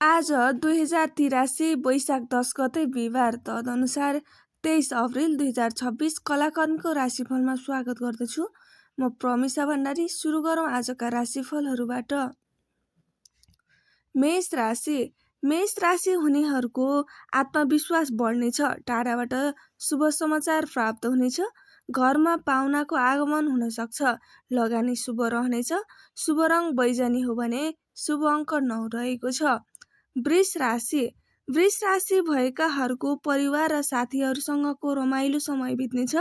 आज 2083 वैशाख 10 गते बिहिबार, तदनुसार 23 अप्रिल 2026 कलाकर्मीको राशिफलमा स्वागत गर्दछु। म प्रमिसा भण्डारी। सुरु गरौँ आजका राशिफलहरूबाट। मेष राशि। मेष राशि हुनेहरूको आत्मविश्वास बढ्नेछ। टाढाबाट शुभ समाचार प्राप्त हुनेछ। घरमा पाहुनाको आगमन हुन सक्छ। लगानी शुभ रहनेछ। शुभ रङ बैजनी हो भने शुभ अङ्क 9 रहेको छ। वृष राशि। वृष राशि भएकाहरूको परिवार र साथीहरूसँगको रमाइलो समय बित्नेछ।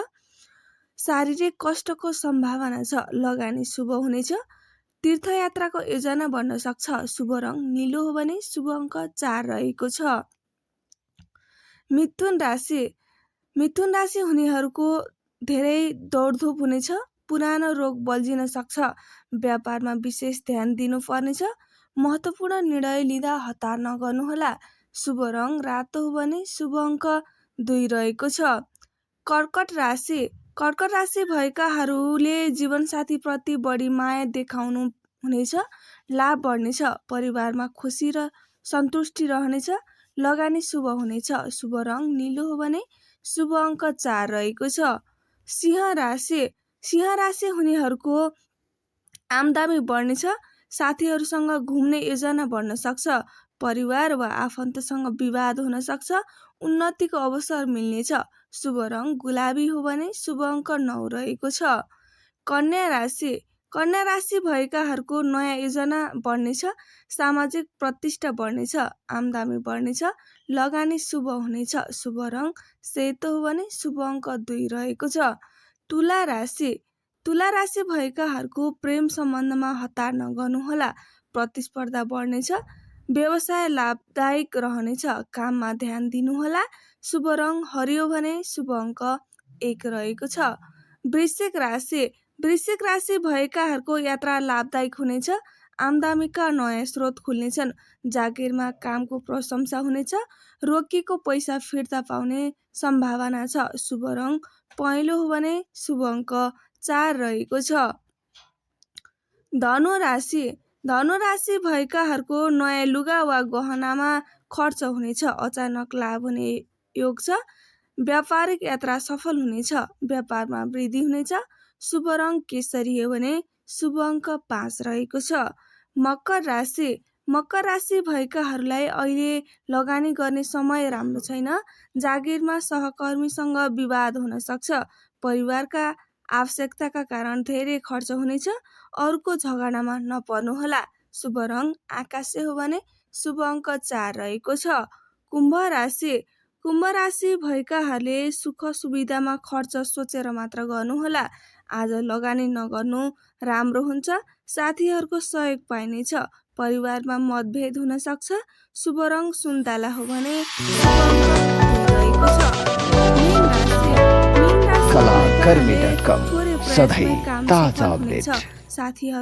शारीरिक कष्टको सम्भावना छ। लगानी शुभ हुनेछ। तीर्थयात्राको योजना बन्न सक्छ। शुभ रङ नीलो हो भने शुभ अङ्क 4 रहेको छ। मिथुन राशि। मिथुन राशि हुनेहरूको धेरै दौडधुप हुनेछ। पुरानो रोग बल्झिन सक्छ। व्यापारमा विशेष ध्यान दिनुपर्नेछ। महत्त्वपूर्ण निर्णय लिँदा हतार नगर्नुहोला। शुभ रङ रातो हो भने शुभ अङ्क 2 रहेको छ। कर्कट राशि। कर्कट राशि भएकाहरूले जीवनसाथीप्रति बढी माया देखाउनु हुनेछ। लाभ बढ्नेछ। परिवारमा खुसी र सन्तुष्टि रहनेछ। लगानी शुभ हुनेछ। शुभ रङ नीलो हो भने शुभ अङ्क 4 रहेको छ। सिंह राशि। सिंह राशि हुनेहरूको आम्दानी बढ्नेछ। साथीहरूसँग घुम्ने योजना बन्न सक्छ। परिवार वा आफन्तसँग विवाद हुन सक्छ। उन्नतिको अवसर मिल्नेछ। शुभ रङ गुलाबी हो भने शुभ अङ्क 9 रहेको छ। कन्या राशि। कन्या राशि भएकाहरूको नयाँ योजना बढ्नेछ। सामाजिक प्रतिष्ठा बढ्नेछ। आम्दानी बढ्नेछ। लगानी शुभ हुनेछ। शुभ रङ सेतो हो भने शुभ अङ्क 2 रहेको छ। तुला राशि। तुला राशि भएकाहरूको प्रेम सम्बन्धमा हतार नगर्नुहोला। प्रतिस्पर्धा बढ्नेछ। व्यवसाय लाभदायक रहनेछ। काममा ध्यान दिनुहोला। शुभ रङ हरियो भने शुभ अङ्क 1 रहेको छ। वृश्चिक राशि। वृश्चिक राशि भएकाहरूको यात्रा लाभदायक हुनेछ। आम्दानीका नयाँ स्रोत खुल्नेछन्। जागिरमा कामको प्रशंसा हुनेछ। रोकिएको पैसा फिर्ता पाउने सम्भावना छ। शुभ रङ पहेँलो हो भने शुभ अङ्क 4 रहेको छ। धनु राशि। धनु राशि भएकाहरूको नयाँ लुगा वा गहनामा खर्च हुनेछ। अचानक लाभ हुने योग छ। व्यापारिक यात्रा सफल हुनेछ। व्यापारमा वृद्धि हुनेछ। शुभ रङ केसरी हो भने शुभ अङ्क 5 रहेको छ। मकर राशि। मकर राशि भएकाहरूलाई अहिले लगानी गर्ने समय राम्रो छैन। जागिरमा सहकर्मीसँग विवाद हुन सक्छ। परिवारका आवश्यकताका कारण धेरै खर्च हुनेछ। अरूको झगडामा नपर्नुहोला। शुभ रङ आकाशे हो भने शुभ अङ्क 4 रहेको छ। कुम्भ राशि। कुम्भ राशि भएकाहरूले सुख सुविधामा खर्च सोचेर मात्र गर्नुहोला। आज लगानी नगर्नु राम्रो हुन्छ। साथीहरूको सहयोग पाइनेछ। परिवारमा मतभेद हुन सक्छ। शुभ रङ सुन्तला हो भने शुभ अङ्क 2 रहेको छ। मीन राशि। मीन राशि कलाकर्मी.com थोरै सधैँ प्रयासमै काम ताजा सफल हुनेछ। अपडेट। साथीहरू